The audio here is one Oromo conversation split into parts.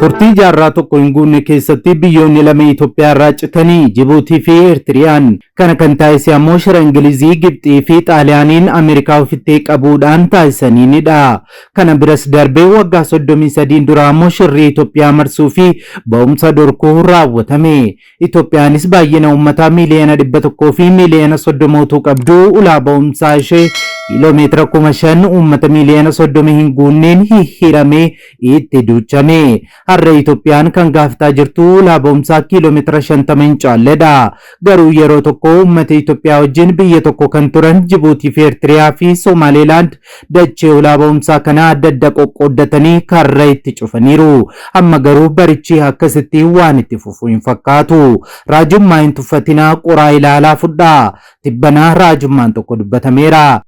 Turtii jaarraa tokko hin guunne keessatti biyyoonni lama Itoophiyaa irraa citanii, Jibuutii fi Eertiriyaan. Kana kan taasise ammoo shira Ingilizii, Gibxii fi Xaaliyaaniin Ameerikaa ofitti qabuudhaan taasisaniinidha. Kana biras darbee waggaa 33 dura ammoo shirri Itoophiyaa marsuu fi ba'umsa dhorkuu raawwatame. Itoophiyaanis baay'ina uummataa miiliyoona 100 fi miiliyoona 30 utuu qabduu ulaa ba'umsaa ishee kiiloomeetira 5,000 uummata miiliyoona 30 hin guunneen hihhiramee itti duuchame. Har'a Itoophiyaan kan gaafataa jirtu ulaa ba'umsaa kiiloomeetira 50 hin caalledha. Garuu yeroo tokko uummata Itoophiyaa wajjin biyya tokko kan turan Jibuutii fi Eertiriyaa fi Somaalilaand dachee ulaa ba'umsaa kana adda adda qoqqooddatanii karra itti cufaniiru. Amma garuu barichi akkasitti waan itti fufu hin fakkaatu. Raajummaa hin tuffatinaa, qoraa ilaalaa fudhaa. Tibbanaa raajummaan tokko dubbatameera.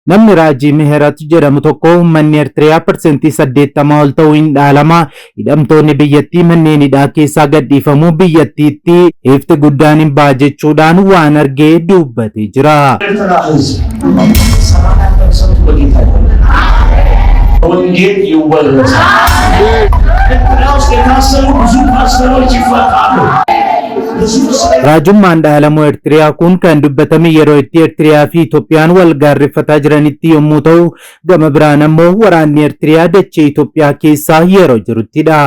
Namni Raajii Mihirat jedhamu tokko uummanni Eertiriyaa parsentii 80 ol ta'u hin dhaalama. Hidhamtoonni biyyattii manneen hidhaa keessaa gadhiifamuu, biyyattiitti ifti guddaan hin ba'a jechuudhaan waan argee dubbatee jira. ኤርትራ ሕዝብ 80% በጌታ ይሆናል። ወንጌል ይወረሳል። ኤርትራ ውስጥ የታሰሩ ብዙ ፓስተሮች ይፈታሉ። ብዙ Raajummaan dhaalamuu Eertiriyaa kun kan dubbatame yeroo itti Eertiriyaa fi Itoophiyaan wal gaarreeffataa jiranitti yommuu ta'u, gama biraan ammoo waraanni Eertiriyaa dachee Itoophiyaa keessaa yeroo jiruttidha.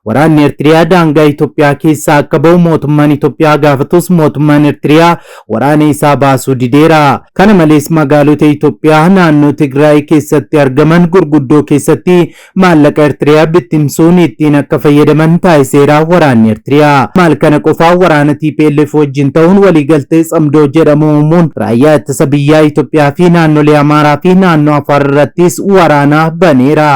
Waraanni Eertiriyaa daangaa Itoophiyaa keessaa akka ba'u mootummaan Itoophiyaa gaafatus, mootummaan Eertiriyaa waraana isaa baasuu dideera. Kana malees magaalota Itoophiyaa naannoo Tigraay keessatti argaman gurguddoo keessatti maallaqa Eertiriyaa bittimsuun ittiin akka fayyadaman taasiseera waraanni Eertiriyaa. Maal kana qofaa, waraana TPLF wajjin ta'uun waliigaltee Tsamdoo jedhamu uumuun raayyaa ittisa biyyaa Itoophiyaa fi naannolee Amaaraa fi naannoo Afaar irrattis waraana baneera.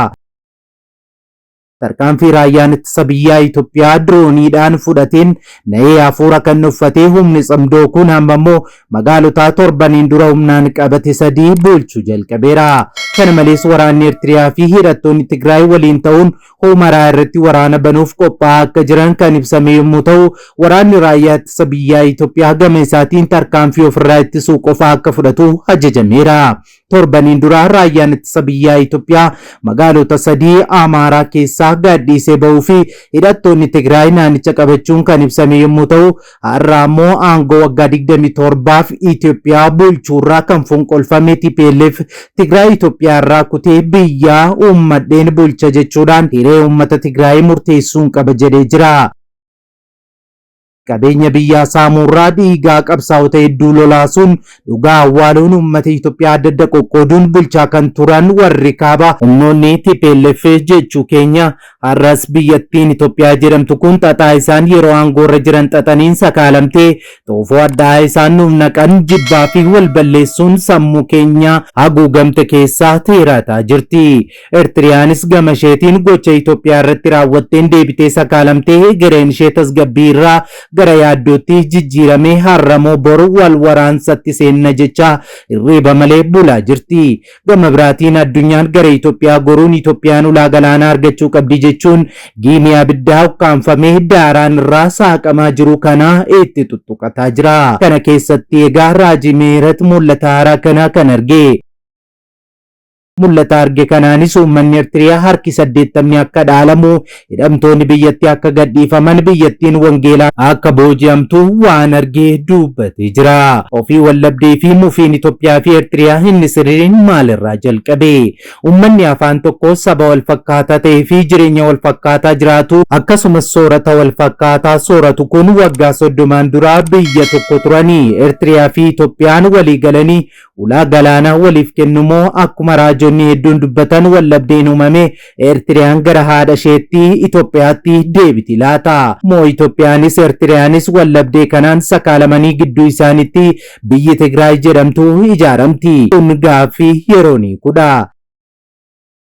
Tarkaanfii raayyaan ittisa biyyaa Itoophiyaa dirooniidhaan fudhateen na'ee hafuura kan uffatee humni Tsamdoo kun amma immoo magaalota torbaniin dura humnaan qabate sadii bulchuu jalqabeera. Kana malees waraanni Eertiriyaa fi hidhattoonni Tigraay waliin ta'uun Humaraa irratti waraana banuuf qophaa'aa akka jiran kan ibsame yommuu ta'u, waraanni raayyaa ittisa biyyaa Itoophiyaa gama isaatiin tarkaanfii ofirraa ittisuu qofa akka fudhatu ajajameera. Torbaniin dura raayyaan ittisa biyyaa Itoophiyaa magaalota sadii Amaaraa keessaa gadhiisee bahuu fi hidhattoonni Tigraay naannicha qabachuun kan ibsame yommuu ta'u, har'a ammoo aangoo waggaa 27f Itoophiyaa bulchuurraa kan fonqolfame TPLF Tigraay Itoophiyaa irraa kutee biyya uummadheen bulcha jechuudhaan hiree uummata Tigraay murteessuun qaba jedhee jira. Qabeenya biyyaa saamuurraa dhiigaa qabsaa'ota hedduu lolaasuun, dhugaa awwaaluun, uummata Itoophiyaa adda adda qoqqooduun bulchaa kan turan warri kaaba, humnoonni TPLF jechuu keenya, har'as biyyattiin Itoophiyaa jedhamtu kun xaxaa isaan yeroo aangoorra jiran xaxaniin sakaalamtee, xoofoo addaa isaan nuuf naqan jibbaa fi wal balleessuun sammuu keenya haguugamte keessaa teerataa jirti. Eertiriyaanis gama isheetiin gocha Itoophiyaa irratti raawwatteen deebitee sakaalamtee, egereen ishee tasgabbii irraa gara yaaddootti jijjiiramee har'amoo boru wal waraansatti seenna jecha hirriiba malee bulaa jirti. Gama biraatiin addunyaan gara Itoophiyaa goruun Itoophiyaan ulaa galaanaa argachuu qabdi jechuun giimii abiddaa ukkaanfamee daaraan irraa saaqamaa jiru kana itti tuttuqataa jira. Kana keessatti egaa Raajii Mihirat mul'ata haaraa kana kan arge. Mul'ata arge kanaanis uummanni Eertiriyaa harki 80 akka dhaalamu, hidhamtoonni biyyattii akka gadhiifaman, biyyattiin wangeelaa akka booji'amtu waan arge dubbatee jira. Ofii wallabdee fi mufiin Itoophiyaa fi Eertiriyaa inni sirriin maalirraa jalqabe? Uummanni afaan tokko, saba wal fakkaataa ta'ee fi jireenya wal fakkaataa jiraatu, akkasumas soorata wal fakkaataa sooratu kun waggaa 30n dura biyya tokko turanii. Eertiriyaa fi Itoophiyaan walii galanii ulaa galaanaa waliif kennumoo, akkuma raajonni hedduun dubbatan wallabdeen uumame Eertiriyaan gara haadha isheetti Itoophiyaatti deebiti laata? Moo Itoophiyaanis Eertiriyaanis wallabdee kanaan sakaalamanii gidduu isaaniitti biyyi Tigraay jedhamtu ijaaramti? Kun gaaffii yeroo ni kudha.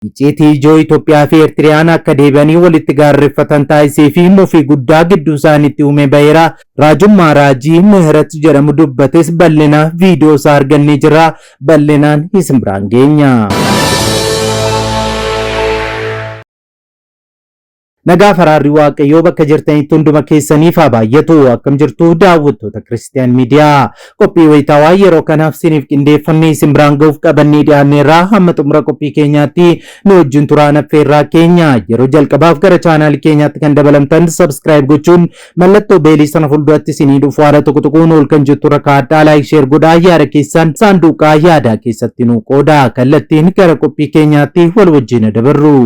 Icciitii ijoo Itoophiyaa fi Eertiriyaan akka deebi'anii walitti gaarreeffatan taasisee fi mufii guddaa gidduu isaaniitti uume baheera. Raajummaa Raajii Mihirat jedhamu dubbates bal'ina viidiyoo isaa argannee jirra. Bal'inaan isin biraan geenya. Nagaa faraarri Waaqayyoo bakka jirtanitti hunduma keessaniif haa baay'atu. Akkam jirtu daawwattoota Kiristiyaan Miidiyaa. Qophii wayitaawaa yeroo kanaaf isiniif qindeeffannee isin biraan ga'uuf qabannee dhiyaanneerraa hamma xumura qophii keenyaatti nu wajjin turaan affeerraa keenya. Yeroo jalqabaaf gara chaanaalii keenyaatti kan dabalamtan subscribe gochuun mallattoo beelii sana fuulduratti isinii dhufu haala tokko tuquun ol kan jettu irra kaa'adhaa like share godhaa yaada keessan saanduqaa yaadaa keessatti nu qooda. Kallattiin gara qophii keenyaatti wal wajjin dabarru.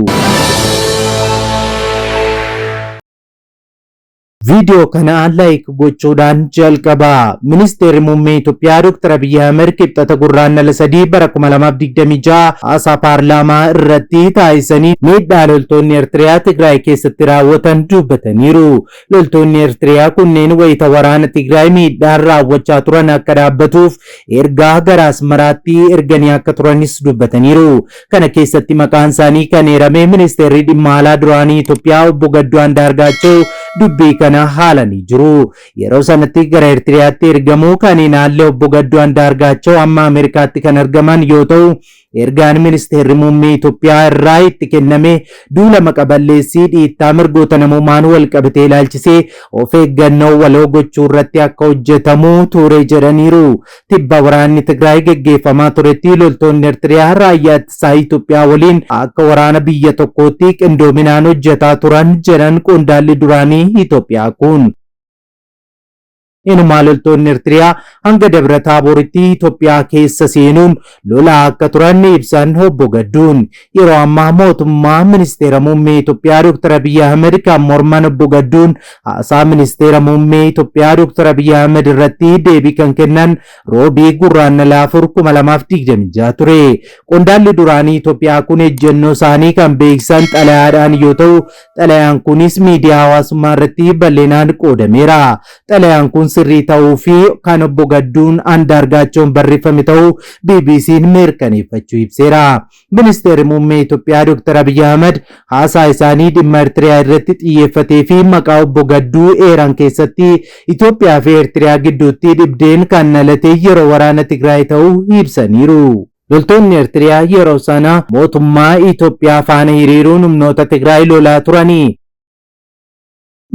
Viidiyoo kana like gochuudhaan jalqaba. Ministeerri Muummee Itoophiyaa Dr. Abiyyi Ahmed Kibxata Gurraandhala 3 bara 2026 haasaa paarlaamaa irratti taasisanii miidhaa loltoonni Eertiriyaa Tigraay keessatti raawwatan dubbataniiru. Loltoonni Eertiriyaa kunneen wayita waraana Tigraay miidhaan raawwachaa turan akka dhaabbatuuf ergaa gara Asmaraatti erganii akka turanis dubbataniiru. Kana keessatti maqaan isaanii kan eerame ministeerri dhimma alaa duraanii Itoophiyaa obbo Gadduu Andaargaachew dubbii kana haalanii jiru. Yeroo sanatti gara Eertiriyaatti ergamuu kan hin haalle obbo Gadduu Andaargaachew amma Ameerikaatti kan argaman yoo ta'u, ergaan ministeerri muummee Itoophiyaa irraa itti kenname duula maqa balleessii dhiittaa mirgoota namoomaan wal qabatee ilaalchisee of eeggannoo waloo gochuu irratti akka hojjetamu ture jedhaniiru. Tibba waraanni Tigraay geggeeffamaa turetti loltoonni Ertiriyaa raayyaa ittisaa Itoophiyaa waliin akka waraana biyya tokkootti qindoominaan hojjetaa turan jedhan qondaalli duraanii Itoophiyaa kun. Inumaa loltoonni Ertiriyaa hanga Dabra Taabooritti Itoophiyaa keessa seenuun lolaa akka turan ibsan obbo Gadduun. Yeroo ammaa mootummaa ministeera muummee Itoophiyaa Dr. Abiyyi Ahmed kan morman obbo Gadduun haasaa ministeera muummee Itoophiyaa Dr. Abiyyi Ahmed irratti deebii kan kennan Roobii Gurraandhala 4 2026 ture. Qondaalli duraanii Itoophiyaa kun ejjennoo isaanii kan beeksisan xalayaadhaan yoo ta'u, xalayaan kunis miidiyaa hawaasummaa irratti bal'inaan qoodameera. Xalayaan kun sirrii ta'uu fi kan obbo Gadduun Andaargaachoon barreeffame ta'uu BBC'n mirkaneeffachuu ibseera. Ministeerri Muummee Itoophiyaa Dr. Abiyyi Ahmad haasaa isaanii dhimma Eertiriyaa irratti xiyyeeffatee fi maqaa obbo Gadduu eeran keessatti Itoophiyaa fi Eertiriyaa gidduutti dhibdeen kan dhalate yeroo waraana Tigraay ta'uu ibsaniiru. Loltoonni Eertiriyaa yeroo sana mootummaa Itoophiyaa faana hiriiruun humnoota Tigraay lolaa turani.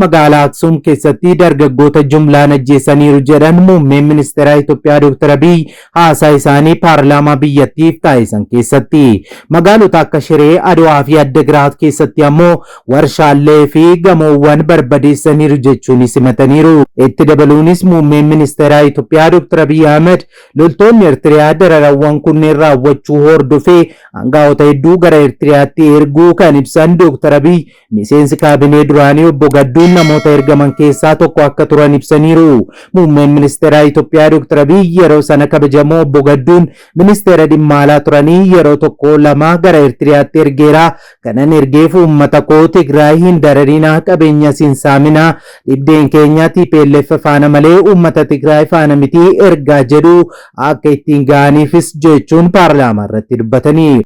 Magaalaa Aksuum keessatti dargaggoota jumlaan ajjeesaniiru jedhan muummeen ministeeraa Itoophiyaa Dr. Abiy haasaa isaanii paarlaamaa biyyattiif taasisan keessatti. Magaalota akka Shiree, Adwaa fi Addagiraat keessatti ammoo warshaalee fi gamoowwan barbadeessaniiru jechuunis himataniiru. Itti dabaluunis muummeen ministeeraa Itoophiyaa Dr. Abiy Ahmed loltoonni Eertiriyaa dararawwan kunneen raawwachuu hordofee aangaa'ota hedduu gara Eertiriyaatti erguu kan ibsan Dr. Abiy miseensi kaabinee duraanii obbo Gadduun namoota ergaman keessaa tokko akka turan ibsaniiru. Muummeen ministeeraa Itoophiyaa Dr. Abiy yeroo sana kabajamoo obbo Gadduun ministeera dhimma alaa turanii yeroo tokko lama gara Eertiriyaatti ergeera. Kanan ergeef uummata koo Tigraay hin dararinaa, qabeenyas hin saaminaa, dhibdeen keenya TPLF faana malee uummata Tigraay faana miti ergaa jedhu akka ittiin ga'aniifis jechuun paarlaamaa irratti dubbatanii.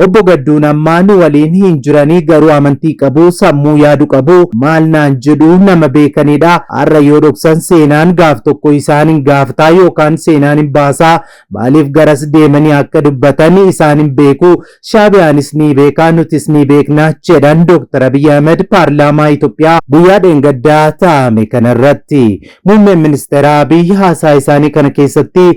Obbo Gadduun ammaa nu waliin hin jiranii garuu amantii qabu, sammuu yaadu qabu, maal naan jedhu nama beekanidha. Har'a yoo dhoksan seenaan gaaf tokko isaan hin gaafataa yookaan seenaan hin baasaa. Maaliif garas deemanii akka dubbatan isaan hin beeku. Shaabiyaanis ni beeka, nutis ni beekna jedhan Dr. Abiyyi Ahmed paarlaamaa Itoophiyaa guyyaa dheengaddaa taa'ame kanarratti. Muummeen ministeeraa Abiy haasaa isaanii kana keessatti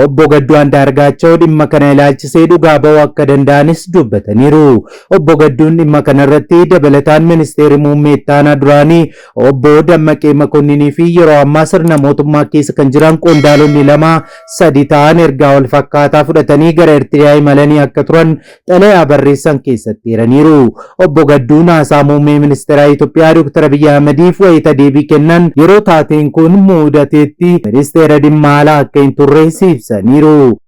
obbo Gadduu Andaargaachaw dhimma kana ilaalchisee dhugaa ba'uu akka danda'anis dubbataniiru. Obbo Gadduun dhimma kanarratti dabalataan ministeerri muummee ittaanaa duraanii obbo Dammaqee Makonninii fi yeroo ammaa sirna mootummaa keessa kan jiran qondaalonni lama sadi ta'an ergaa wal fakkaataa fudhatanii gara Eertiriyaa imalanii akka turan xalayaa barreessan keessatti eeraniiru. Obbo Gadduun haasaa muummee ministeeraa Itoophiyaa Dr. Abiyyi Ahmediif wayita deebii kennan yeroo taateen kun mudateetti ministeera dhimma alaa akka hin turre ibsaniiru.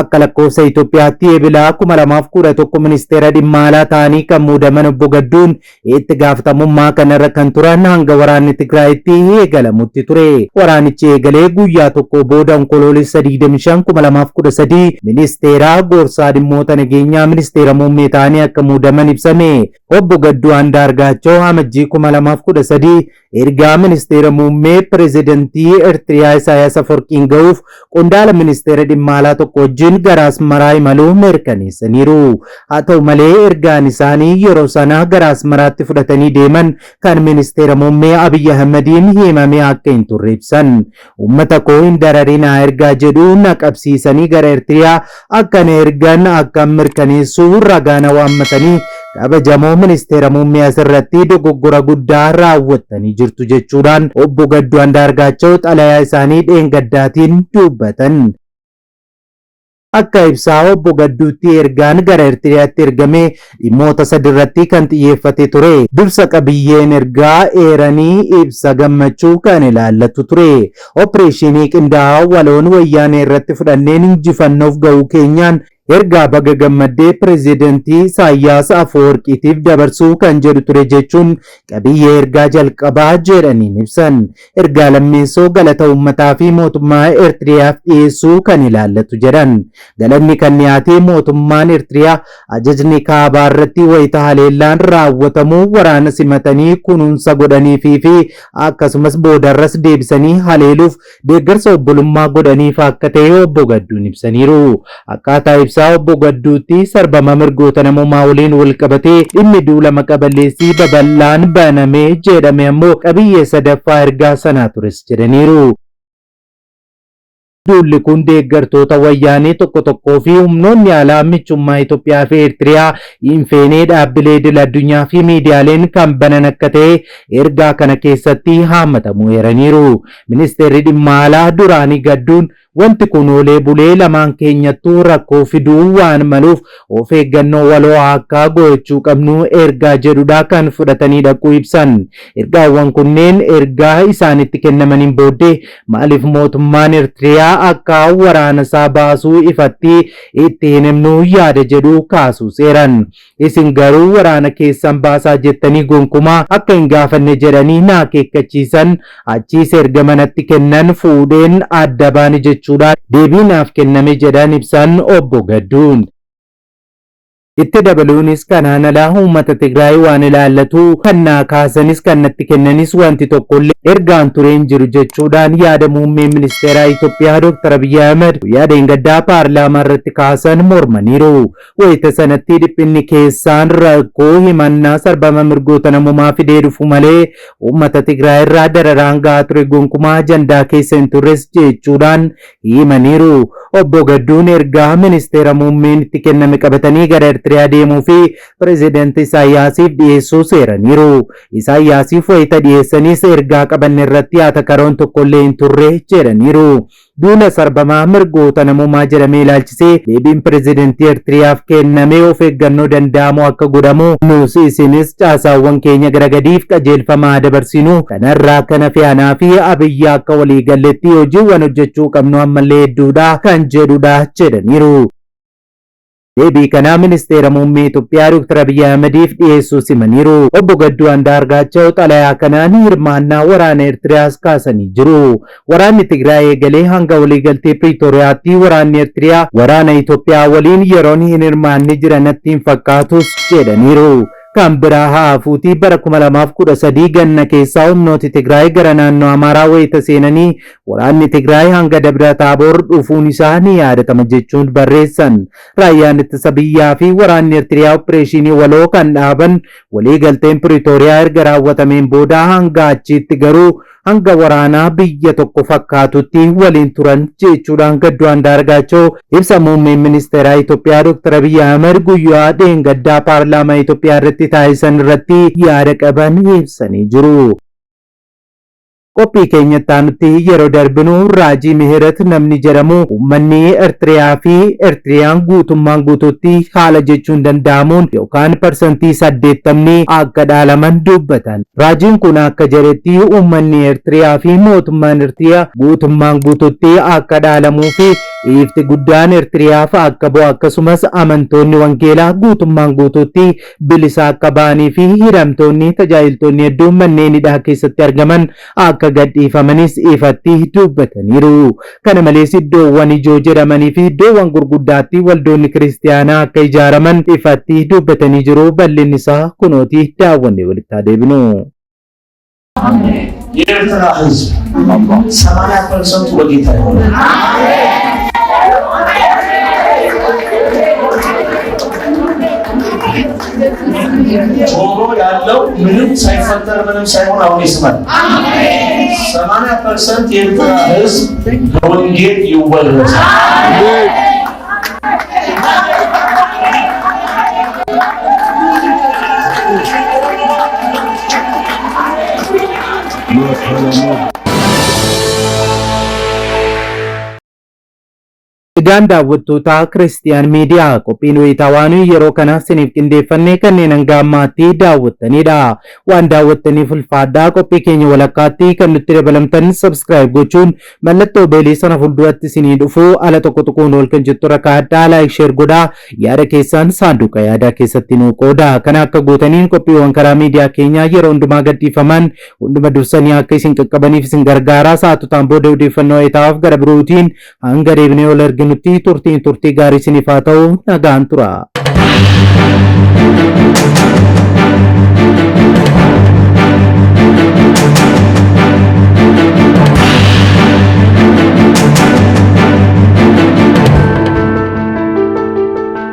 Akka lakkoofsa Itoophiyaatti Ebila 2011 ministeera dhimma alaa ta'anii kan muudaman obbo Gadduun itti gaafatamummaa kanarra kan turan hanga waraanni Tigraayitti eegalamutti ture. Waraanichi eegalee guyyaa tokko booda Onkoloolessa 25 2013 ministeera gorsaa dhimmoota nageenyaa ministeera muummee ta'anii akka muudaman ibsame. Obbo Gadduu Andaargaachoo Amajjii 2013 ergaa ministeera muummee pirezidantii Eertiriyaa Isaayaas Afawarqiin ga'uuf qondaala ministeera dhimma alaa tokko wajjin wajjin gara Asmaraa imaluu mirkaneessaniiru. Haa ta'u malee ergaan isaanii yeroo sana gara Asmaraatti fudhatanii deeman kan Ministeera Muummee Abiy Ahmediin himamee akka hin turre ibsan. Uummata koo hin dararinaa ergaa jedhu na qabsiisanii gara Ertiriyaa akka na ergan akkan mirkaneessu ragaa na waammatanii kabajamoo Ministeera Muummee asirratti dogoggora guddaa raawwattanii jirtu jechuudhaan Obbo Gadduu Andaargaachaw xalayaa isaanii dheengaddaatiin dubbatan. Akka ibsaa Obbo Gadduutti ergaan gara Ertiriyaatti ergame dhimmoota sadirratti kan xiyyeeffate ture. Dursa qabiyyeen ergaa eeranii ibsa gammachuu kan ilaallatu ture. Opereeshinii qindaa'aa waloon Wayyaanee irratti fudhanneen injifannoof ga'uu keenyaan ergaa baga gammaddee Pireezidantii Isaayyaas Afawarqiitiif dabarsuu kan jedhu ture jechuun qabiyyee ergaa jalqabaa jedhaniin ibsan. Ergaa lammeessoo galata uummataa fi mootummaa Ertiriyaaf dhiyeessuu kan ilaallatu jedhan. Galanni kan dhiyaate mootummaan Ertiriyaa ajajni kaabaa irratti wayita haleellaan raawwatamu waraana simatanii kunuunsa godhaniifii fi akkasumas boodarras deebisanii haleeluuf deeggarsa obbolummaa godhaniif akka ta'e Obbo Gadduun ibsaniiru. Akkaataa ibsaa Obbo Gadduutti sarbama mirgoota namoomaa waliin walqabatee dhimmi duula maqa balleessii babal'aan baname jedhame ammoo qabiyyee sadaffaa ergaa sanaa tures jedhaniiru. Duulli kun deeggartoota Wayyaanee tokko tokkoo fi humnoonni alaa michummaa Itoophiyaa fi Eertiriyaa hin feenee dhaabbilee idil addunyaa fi miidiyaaleen kan banan akka ta'e ergaa kana keessatti haammatamuu eeraniiru. Ministeerri dhimma alaa duraanii Gadduun wanti kun oolee bulee lamaan keenyattuu rakkoo fiduu waan maluuf of eeggannoo waloo akka gochuu qabnu ergaa jedhudha kan fudhatanii dhaquu ibsan. Ergaawwan kunneen ergaa isaanitti kennamaniin booddee maaliif mootummaan Eertiriyaa akka waraana isaa baasuu ifatti itti hin himnu yaada jedhu kaasuu seeran. Isin garuu waraana keessan baasaa jettanii gonkumaa akka hin gaafanne jedhanii na akeekkachiisan, achiis erga manatti kennan fuudheen adda baane jechuudhaan deebii naaf kenname jedhan ibsan Obbo Gadduun. Itti dabaluunis kanaan alaa uummata Tigraay waan ilaallatu kan naa kaasanis kan natti kennanis wanti tokkollee ergaan ture hin jiru jechuudhaan yaada muummeen ministeeraa Itoophiyaa Dr. Abiyyi Ahmed guyyaa dheengaddaa paarlaamaa irratti kaasan mormaniiru. Wayita sanatti dhiphinni keessaan rakkoo himannaa sarbama mirgoota namoomaa fidee dhufu malee uummata Tigraay irraa dararaan gahaa ture gonkumaa ajandaa keessa hin turres jechuudhaan himaniiru. Obbo Gadduun ergaa ministeera muummeen itti kenname qabatanii gara Eertiriyaa deemuu fi pireezidantii Isaayyaasiif dhiyeessuu seeraniiru. Isaayyaasiif wayita dhiyeessanis ergaa qabanne irratti atakaroon tokkollee hin turre jedhaniiru. Duula sarbamaa mirgoota namoomaa jedhamee ilaalchisee deebiin pireezidantii Eertiriyaaf kenname of eeggannoo danda'amu akka godhamu nus isinis caasaawwan keenya gara gadiif qajeelfamaa dabarsinu kanarraa kan hafe anaa fi Abiyyi akka waliigalletti hojiiwwan hojjechuu qabnu ammallee hedduudha kan jedhudha jedhaniiru. Deebii kanaa ministeera muummee Itoophiyaa Dr. Abiyyi Ahmediif dhiyeessuu simaniiru. Obbo Gadduu Andaargaachaw xalayaa kanaan hirmaannaa waraana Eertiriyaas kaasanii jiru. Waraanni Tigraay eegalee hanga waliigaltee Piriitooriyaatti waraanni Eertiriyaa waraana Itoophiyaa waliin yeroon hin hirmaanne jira natti hin fakkaatus jedhaniiru. Kan biraa haa hafuutii bara 2013 ganna keessaa humnooti Tigraay gara naannoo Amaaraa wayita seenanii waraanni Tigraay hanga Dabra Taaboor dhufuun isaa ni yaadatama jechuun barreessan. Raayyaan ittisa biyyaa fi waraanni Eertiriyaa opereeshinii waloo kan dhaaban waliigalteen Piriitooriyaa erga raawwatameen booda hanga achiitti garuu hanga waraanaa biyya tokko fakkaatutti waliin turan jechuudhaan Gadduu Andaargaachaw ibsa muummeen ministeeraa Itoophiyaa Dr. Abiyyi Ahmed guyyaa dheengaddaa paarlaamaa Itoophiyaa irratti taasisan irratti yaada qaban ibsanii jiru. Qophii keenyatti aanutti yeroo darbinu Raajii Mihirat namni jedhamu uummanni Eertiriyaa fi Eertiriyaan guutummaan guutuutti haala jechuun danda'amuun yookaan 80% akka dhaalaman dubbatan. Raajiin kun akka jedhetti uummanni Eertiriyaa fi mootummaan Eertiriyaa guutummaan guutuutti akka dhaalamuu fi ifti guddaan Eertiriyaaf akka bu'u akkasumas amantoonni wangeelaa guutummaan guutuutti bilisa akka ba'anii fi hidhamtoonni tajaajiltoonni hedduun manneen hidhaa keessatti argaman akka gadhiifamanis ifatti dubbataniiru. Kana malees iddoowwan ijoo jedhamanii fi iddoowwan gurguddaatti waldoonni kiristiyaanaa akka ijaaraman ifatti dubbatanii jiru. Bal'inni isaa kunooti daawwannee walitti haa deebinu. የኤርትራ ሕዝብ 80% በጌታ ይሆናል። ጆሮ ያለው ምንም ሳይፈጠር ምንም ሳይሆን አሁን ይስማል። 80% የኤርትራ ሕዝብ በወንጌል ይወረሳል። Egaan daawwattoota Kiristiyaan Miidiyaa, qophiin wayitaawaan yeroo kana isiniif qindeeffannee kanneen hanga ammaatti daawwattanidha. Waan daawwattaniif ulfaadhaa. Qophii keenya walakkaatti kan nutti dabalamtan subscribe gochuun mallattoo beelii sana fuulduratti isinii dhufu ala tokko tuquun ol kan jettu rakkaadhaa, like, share godhaa, yaada keessan saanduqa yaadaa keessatti nuu qooda. Kana akka gootaniin qophiiwwan karaa miidiyaa keenyaa yeroo hundumaa gadhiifaman hunduma dursanii akka isin qaqqabaniif isin gargaaraa. Sa'aatotaan booda odeeffannoo wayitaawaaf gara birootiin hanga deebinee ol arginutti turtiin turtii gaarii isiniif haa ta'u, nagaan tura.